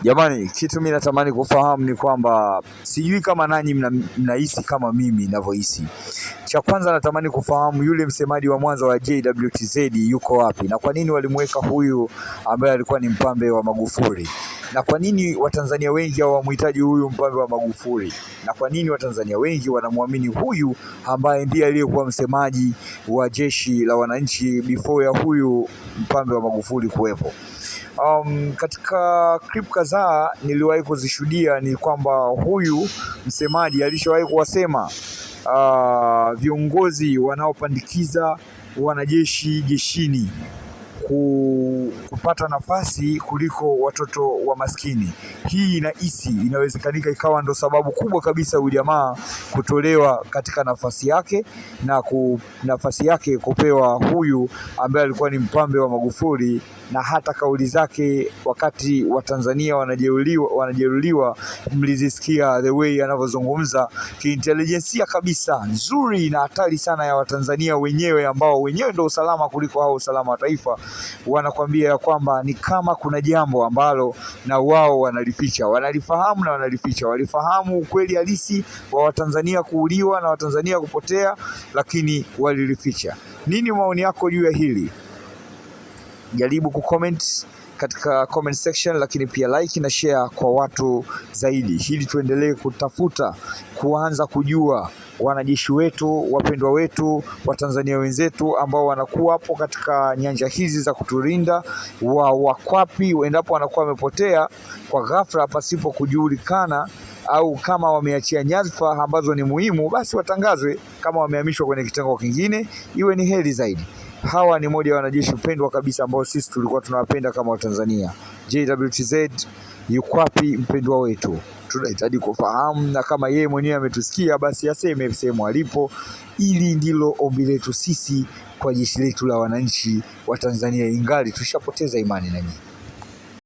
Jamani, kitu mimi natamani kufahamu ni kwamba sijui kama nanyi mnahisi kama mimi ninavyohisi. Cha kwanza natamani kufahamu yule msemaji wa mwanzo wa JWTZ yuko wapi, na kwa nini walimweka huyu ambaye alikuwa ni mpambe wa Magufuli, na kwa nini Watanzania wengi hawamhitaji huyu mpambe wa Magufuli, na kwa nini Watanzania wengi wanamwamini huyu ambaye ndiye aliyekuwa msemaji wa jeshi la wananchi before ya huyu mpambe wa Magufuli kuwepo. Katika clip kadhaa niliwahi kuzishuhudia ni kwamba huyu msemaji alishawahi kuwasema viongozi wanaopandikiza wanajeshi jeshini kupata nafasi kuliko watoto wa maskini. Hii inahisi inawezekanika ikawa ndo sababu kubwa kabisa huyu jamaa kutolewa katika nafasi yake na nafasi yake kupewa huyu ambaye alikuwa ni mpambe wa Magufuli, na hata kauli zake wakati wa Tanzania wanajeruhiwa mlizisikia the way anavyozungumza kiintelijensia kabisa nzuri na hatari sana ya Watanzania wenyewe ambao wenyewe ndio usalama kuliko hao usalama wa taifa. Wanakwambia ya kwamba ni kama kuna jambo ambalo na wao wanalificha, wanalifahamu na wanalificha. Walifahamu ukweli halisi wa Watanzania kuuliwa na Watanzania kupotea, lakini walilificha. Nini maoni yako juu ya hili? Jaribu kucomment katika comment section, lakini pia like na share kwa watu zaidi, ili tuendelee kutafuta kuanza kujua wanajeshi wetu wapendwa wetu Watanzania wenzetu ambao wanakuwa hapo katika nyanja hizi za kutulinda wa wakwapi, endapo wanakuwa wamepotea kwa ghafla pasipo kujulikana au kama wameachia nyadhifa ambazo ni muhimu, basi watangazwe kama wamehamishwa kwenye kitengo kingine, iwe ni heri zaidi. Hawa ni moja ya wanajeshi pendwa kabisa ambao sisi tulikuwa tunawapenda kama Watanzania. JWTZ yuko wapi mpendwa wetu? Tunahitaji kufahamu, na kama yeye mwenyewe ametusikia basi aseme sehemu alipo. Ili ndilo ombi letu sisi kwa jeshi letu la wananchi wa Tanzania, ingali tushapoteza imani na nyinyi.